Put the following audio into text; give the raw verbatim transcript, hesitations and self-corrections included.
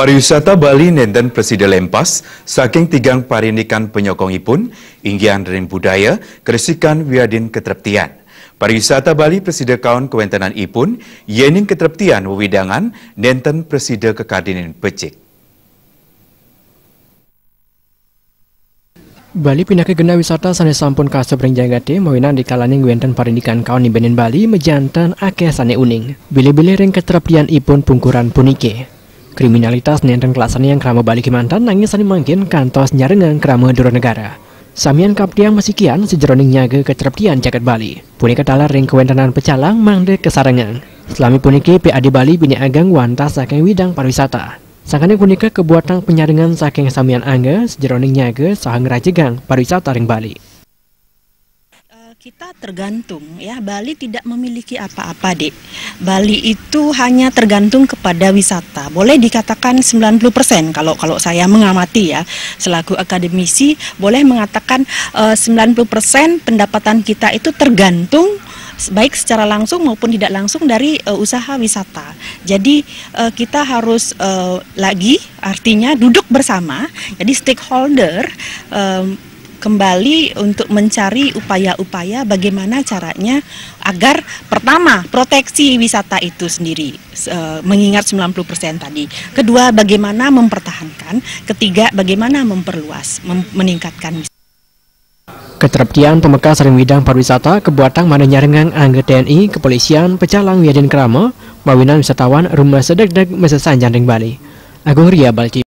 Pariwisata Bali nenten presida lempas saking tigang parindikan penyokongipun, inggihan ring budaya, keresikan wiadin ketreptian. Pariwisata Bali presida kaon kawentenanipun, yening ketreptian wewidangan nenten presida kekadinin becik. Bali pinaka genah wisata sane sampun kasub ring jagate, mawinan dikalaning wenten parindikan kaon nibenin Bali majanten akeh sane uning. Bilih-bilih ring ketreptianipun pungkuran puniki. Kriminalitas nenten kalaksanayang krama Bali kemanten, nanging sane mangkin kantos nyarengang krama dura negara. Samian kaptiang masikian sajeroning nyaga ketreptian jagat Bali. Punika taler ring kawentenan pecalang mangda kasarengang. Selami puniki P A D Bali bini ageng wantah saking widang pariwisata. Sangkaning punika kabuatang panyarengan saking samian angga sajeroning nyaga saha ngrajegang pariwisata ring Bali. Eh, kita tergantung, ya, Bali tidak memiliki apa-apa, Dek. Bali itu hanya tergantung kepada wisata. Boleh dikatakan sembilan puluh persen kalau, kalau saya mengamati, ya, selaku akademisi, boleh mengatakan, eh, sembilan puluh persen pendapatan kita itu tergantung s-, baik secara langsung maupun tidak langsung dari, eh, usaha wisata. Jadi, eh, kita harus, eh, lagi, artinya duduk bersama, jadi stakeholder, em, kembali untuk mencari upaya-upaya bagaimana caranya agar, pertama, proteksi wisata itu sendiri, s-, eh, mengingat sembilan puluh persen tadi. Kedua, bagaimana mempertahankan. Ketiga, bagaimana memperluas, mem-, meningkatkan. Ketreptian pamekas ring widang pariwisata kabuatang manah nyarengang angga T N I, kepolisian, pecalang wiadin krama, mawinan wisatawan rumasa degdeg masesanjan ring Bali. Agung Ria, Bali T V.